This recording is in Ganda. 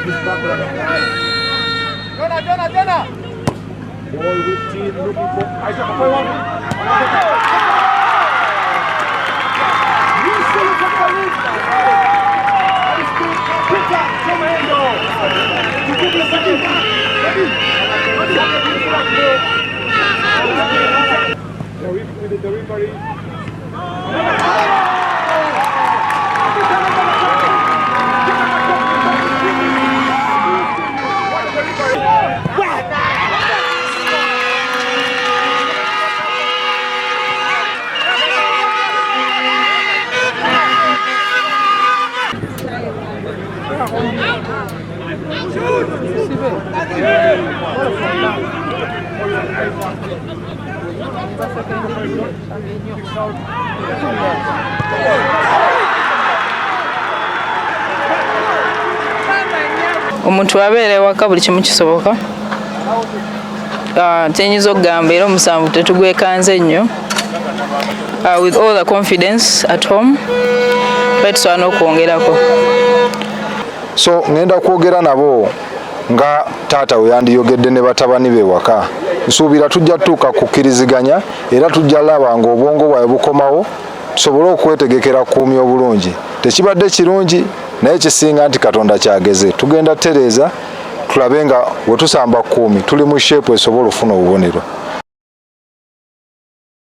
Jonah, Jonah, Jonah! Ball with team looking for Isaac Okoye. Peter Kyomuhendo to give the With the delivery. Omuntu abeera ewaka buli kimu kisoboka. Ah, kyenyinza okugamba era omusanvu tetugwekanze nnyo. Ah, with all the confidence at home tuba tusobola n'okwongerako. So ngenda kwogera nabo nga taata we yandiyogedde ne batabani be waka. Nsuubira tujja tutuuka kukkiriziganya era tujja laba ng'obwongo bwabwe bukomawo, tusobole okwetegekera kuumi obulungi. Tekibadde kirungi, naye kisinga nti Katonda kyageze. Tugenda tereeza, tulabe nga we tusamba kuumi tuli mu shape esobola okufuna obubonero.